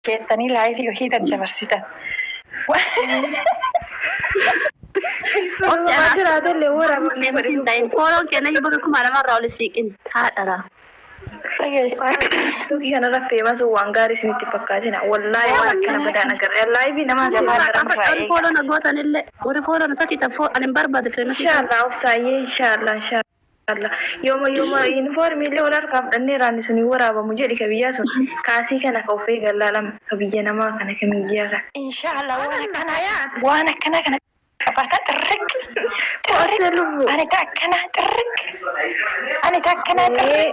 Keettanii live ofii daddabarsitan. Obsi Osoo anaaf jiraatellee waraabamuu famous godhe hin ta'in. lubbuu. Fooloon keenya bakka 2000 irraa ol siiqin haadhara. Dhagaye. Waan TikTokii kanarra famous waan gaarii isinitti fakkaatina. Wallaahi waan akkana badaan agarre. Live namaa Jamaa seenaa Suuraa irraa qaafadha warri eega. follow na gootan illee, warri follow na tolchitan ani hin barbaadu famous ta'u. Inshallah obsaayyee, inshallah, inshallah. Yooma yooma yuunifoormii illee wal harkaa fudhannee raanni sun hin waraabamu jedhi ka biyyaa sun. Kaasii kana ka of eegallaa lama ka biyya namaa kana ka miidiyaa kana. Inshallah waan Subhanallah akkanaa hayaat. waan akkanaa kana qabaata xirriq xirriq Obse lubbu. ani ta akkanaa xirriq ani ta akkanaa Mee xirriq.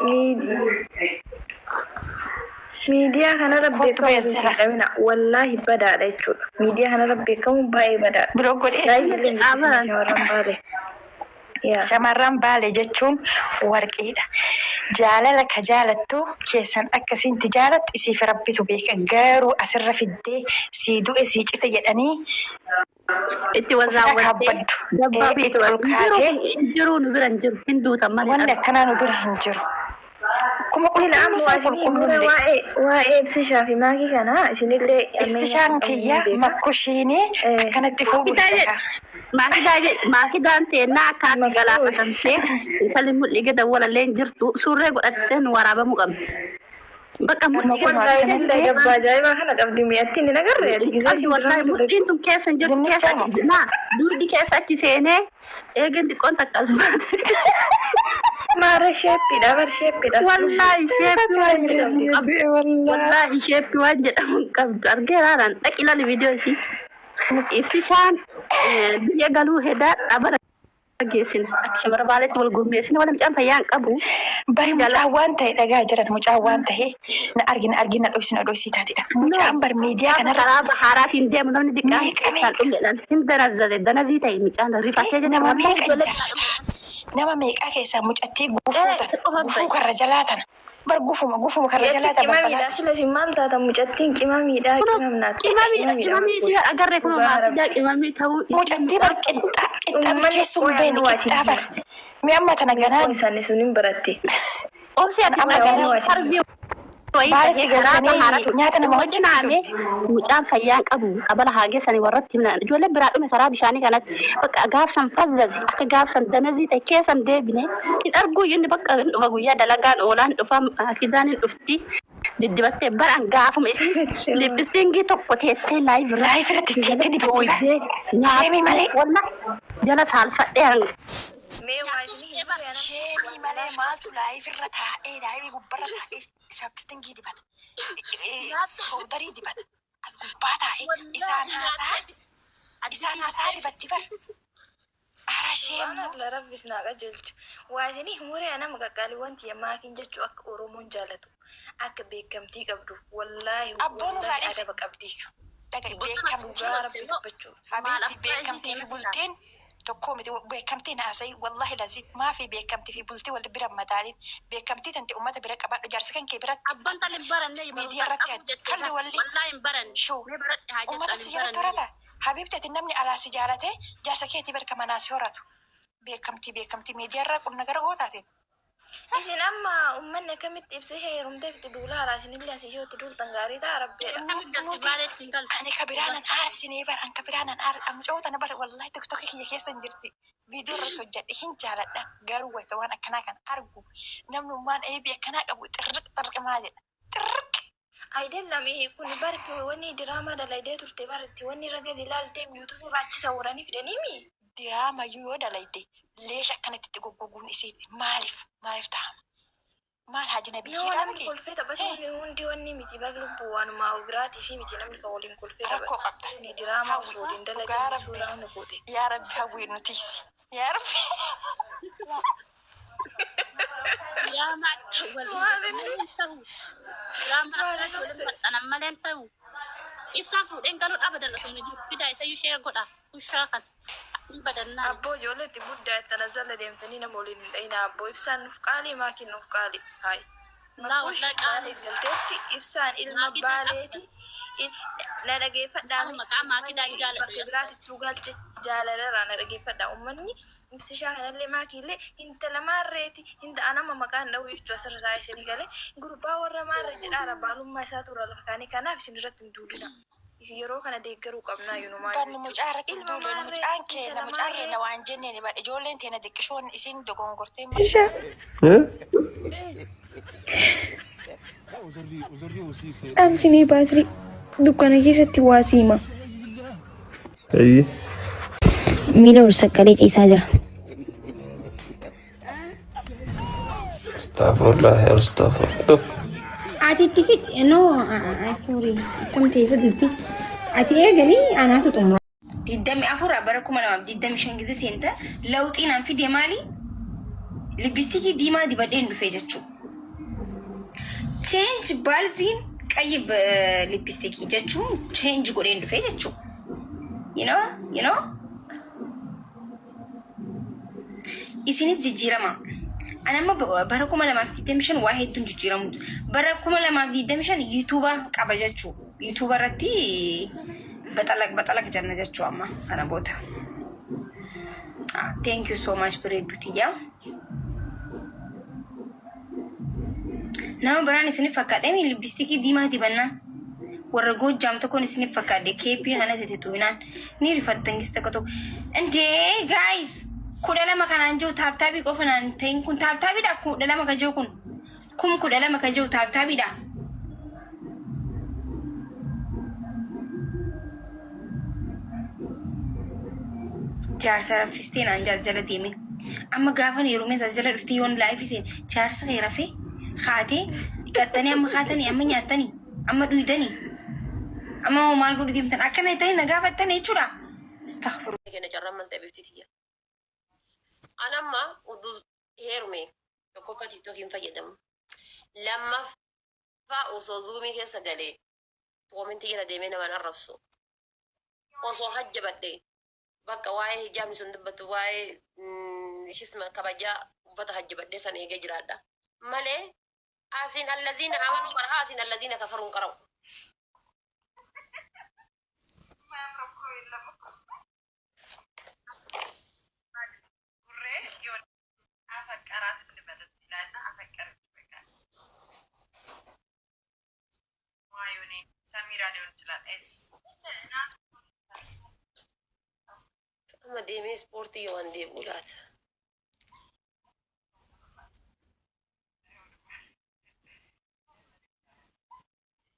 Miidiyaa kanarra Kottu beekamuuf hin beessira. jedhamina. Wallaahi badaadha jechuudha. Miidiyaa kanarra beekamuun baay'ee badaadha. Block godhee. Live illee hin guddisina Abaran. shamarran Baalee. Yaa. Shamarran Baale jechuun warqiidha. Jaalala ka jaalattu keessan akka isiinti jaalattu isiif Rabbitu beeka. Garuu asirra fiddee sii du'e sii cite jedhanii Itti ofirra wazaawwattee kaabbaddu. gabbaa Ee, fi itti ol hin jiru kaatee hin jiru, nu bira hin jiru, hin duutan malee wanni hin argu. akkanaa nu bira hin jiru. Akkuma Ila qulqulluu amma san waa isinii himure qulqullullee. waa'ee ibsishaa fi maakii kana isinillee ammeenyaa Ibsishaan kan qabnu kiyya ni beeka. makkushiinii Eh, akkanatti fuudhu Maakidaa hidha jedhe kaa. maakidaa jedhe maakidaan teennaa akka ati Makkuush. galaafatamtee intalli mul'ii gada walallee hin jirtu suurree godhattee nu waraabamuu qabdi. Bakka Amma mul'ii kunoo gad Wallaahi billahi akkanatti gabba ajaa'ibaa kana qabdi mi'attiin hin agarre ati gisee qabdi isin wallaahi diraama mudhiin dalagdu. tun keessa hin jirtu keessa dinnichaa moo? achi naa duuddi keessa achi seenee eegeen xiqqoon takka as baate. Maara sheeppiidha bar sheeppiidha lubbu. Wallaahi shape waan jedhamu hin qabdu. Du'e wallaahi. Wallaahi shape waan jedhamu hin qabdu. Argeeraadhaan dhaqi ilaali viidiyoo isii. Ibsishaan biyya galuu hedaa dhabara geessina. Akka shamara Baaleetti wal gurmeessina wala mucaan fayyaa hin qabu. Bari Jala. mucaan waan ta'e dhagaa jiran mucaan waan ta'e na argi na argi na dhoysi na dhoysii taatedha. No. Mucaan bar miidiyaa Gaafa kanarra karaa bahaaraatiin deemu namni diqqaan meeqa keessaan meeqa dhumedhaan hin danazzale danazii ta'e mucaan rifatee jecha nama wallahi meeqa ijoollee jaalata nama meeqaa keessaa mucattii gufuu ee tana si qofa gufuu ta'e. karra jalaa tana bar gufuma gufuma karra Jechi jalaa tana qimamiidha balbalaa sila isin maal taatan mucattiin qimamiidha Kunoo qimamnaatti qimamiidha qimamiidha qimamii makkuush isii agarre kunoo dhugaa maakidaa rabbi. qimamii ta'uu isii mucattii bar mucaan qixxaa qixxaa Uummanni bilcheessuu hin qoy beekne annu waa isin qixxaa bar hima. mi amma tana Mee ganaan qoy isaanii sun hin baratti. Obsi ati amma Qoy ganaan annu waa isin sarbii hima. wayii Baaletti tahee karaa galchanii bahaaratu nyaata nama hojjettu wajjinaame mucaan fayyaan qabu qabala haa geessanii warratti himna ijoollee biraa dhume karaa bishaanii kanatti bakka gaafsan fazzazi akka gaafsan danazii ta'e keessan deebine hin arguu inni bakka hin dhufa guyyaa dalagaan oolaan dhufa fidaan hin dhufti diddibattee baraan gaafuma isin lippistiingii tokko teettee live irratti Live irratti teettee jalatti dibatti bar. ooyidee Sheemii nyaattu malee. wallah jala saalfadhee hanga Mee waa isinii hin mure anam Sheemii malee maaltu live irra taa'ee live gubbarra taa'ee chapstick dibata. Powder dibata. As gubbaa taa'ee isaan haasaa isaan haasaa dibatti bar. Ara sheemnu. Subhanallah rabbis naa qajeelchu. Waa isinii hin mure anam qaqqaaliiwwan tiyya maakiin jechuu akka Oromoon jaalatu akka beekamtii qabduuf wallaahi Abboon irraa wallaahi dhiisi. adaba qabdiichu. Dhaga'i beekamtii. Dhugaa rabbi dubbachuuf. Habiibti beekamtii fi bultiin tokkoo miti beekamtiin haasa'i wallahi lazim maafi beekamtii fi bultii wal bira hin madaalin beekamtii tante ummata bira qabaadhu jaarsa kan kee biratti Abban tan hin baranne miidiyaa barumsaan irratti qabuu jettee kalli bar walli wallahi hin baranne shuu mee baradhe haa jettu ummata ani si hin jalatti baranne. horata habiibti ati namni alaa si jaalate jaarsa keetii barka manaa si horatu beekamtii beekamtii miidiyaa irraa qubna gara gootaatiin. Isin amma ummanni akkamitti ibsee heerumteef itti duulaa haaraa isinillee asii itti duultan gaarii ta'a rabbiidha. Akkamitti galti Nuti Baaleetti hin galtu. ani ka biraa nan aarsinee bar an ka biraa nan aar mucoo tana bar wallahi TikTok kiyya keessa hin jirti viidiyoo irratti hojjedhe hin jaaladha garuu wayita waan akkanaa kan argu namnummaan eebii akkanaa qabu xirriq xirriq maa jedha xirriq. Ayidallam kun bar wanni diraamaa dalaydee turte bar itti wanni irra gadi ilaaltee YouTube irraa achi sawwaranii fidaniimi. Diraamayyuu yoo dalayde leesh akkanatti itti goggoguun isii maaliif maaliif tahama maal haji No nabiyyiidhaa namni miti kolfee taphatu hundi wanni miti bar lubbuu waanuma biraatii fi miti namni kan waliin kolfee rakkoo taphatu. qabda Ni diraamaa hawwi osoo waliin dhugaa dalagan rabbi suuraa hunda goote. yaa rabbi hawwii nu tiisi yaa rabbi. Diraamaa akka wal Maal inni? malee hin ta'u. Diraamaa Maal akkanatti inni? waliin maxxanan malee hin ta'u. Ibsaan fuudheen galuun abadan osoo hin jiru. Fidaa isayyuu share godha. Ushaa kan hin badannaan. Abboo ijoollee itti guddaa itti ana jala deemtanii nama waliin hin dhayinaa abboo ibsaan nuuf qaalii maakiin nuuf qaali hayi. Laa Makkush wallaa qaali. Baalee galteetti ibsaan ilma Maakidaa Baaleeti. Na dhageeffadhaa Isaan maqaa manni maakidaan jaaladhu bakka yas. biraatittuu galche Jaalalarraa na dhageeffadhaa ummanni ibsishaa kanallee maakiillee intala maarreeti inta anama maqaan dha'u jechuu asirra taa'ee isinii galee gurbaa warra maarree jedhaara baalummaa isaatu irra lafa kaanii kanaaf isin irratti hin duulina. Isin yeroo kana deeggaruu qabnaa yunumaa Bannu jechuu mucaa irratti hin ilma duulle nu maarree mucaan intala keenya mucaa maarree keenya waan jenneen bar ijoolleen teena xiqqishoon isin dogongortee Dhaamsinee baatirii dukkana keessatti waa siima. Ayyi. Miila ol saqqalee ciisaa jira. Astaghfirullah, astaghfirullah. Ati itti fixi no sorry akkam ta'e isa dubbi ati eegali anaatu xumura. 24 bara 2025 gize seenta lawxiin an fide maali? Lippistikii diimaa dibadheen dhufee jechuu. Change baalziin qayyi lippistikii jechuun change godheen dhufee jechuu. You know, you know. Isinis jijjiirama. Ani amma bara 2025 waa hedduun jijjiiramu. Bara 2025 yuutuuba qaba jechuu. Yuutuuba irratti baxalaq baxalaq jenna jechuu amma kana booda. Thank you so much bareedduu tiyyaa. Nama biraan isiniif fakkaadhe mi lippistikii diimaa dibannaan. Warra Goojjaam tokkoon isiniif fakkaadhe keeppii kanas itti tuuinaan ni rifattan gis tokko tokko. Indee guys 12 kanaan jiru taaptaabii qofa naan ta'in kun taaptaabiidha 12 ka jiru kun 12,000 ka jiru taaptaabiidha. Jaarsa raffistee naan jaas jala deeme. Amma gaafan heerumee as jala dhuftee yoon laayifii seen jaarsa kee rafee kaatee dhiqattanii amma kaatanii amma nyaattanii amma dhuydanii amma hoo maal godhu deemtan akkana jettanii na gaafattan jechuudha. Astaghfirullah. Kenna carraan maal ta'e bifti tiyya. An amma udu heerume tokkoffaa tiktok hin fayyadamu. Lammaffaa osoo zuumii keessa galee koomentii jala deemee naman arrabsu. Osoo hajjabadhe bakka waa'ee hijaabni sun dubbatu waa'ee hisma kabajaa uffata hajjabadhee san eegee jiraadha. Malee asiin allaziina amanuu qara'a asiin allaziina kafaruun qara'u. Amma deemee ispoortii yoo an deebi'u laata.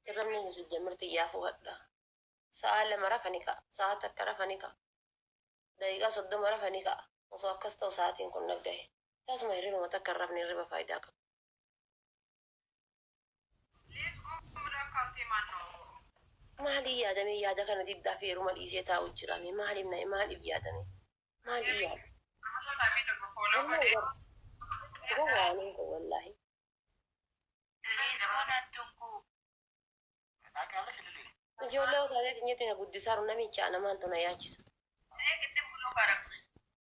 Irramni nu sijjamirti iyyaafuu hadha. Sa'a 2 rafa ni ka'a. Sa'a takka rafa ni ka'a. Daqiiqaa 30 rafa ni ka'a. Osoo akkas ta'u sa'aatiin kun na gahe. Tasuma hirribuma takka hin rafne hirriba faayidaa qabu. Maaliin yaadamee yaada kana diddaa fi heeruma dhiisee taa'u jira mee maaliif na'e maaliif yaadame maaliif yaade wallahi bar gowwaa aniin kun wallahi. Ijoollee otaateetiin jette ka guddisaaru namicha ana maaltu na yaachisa.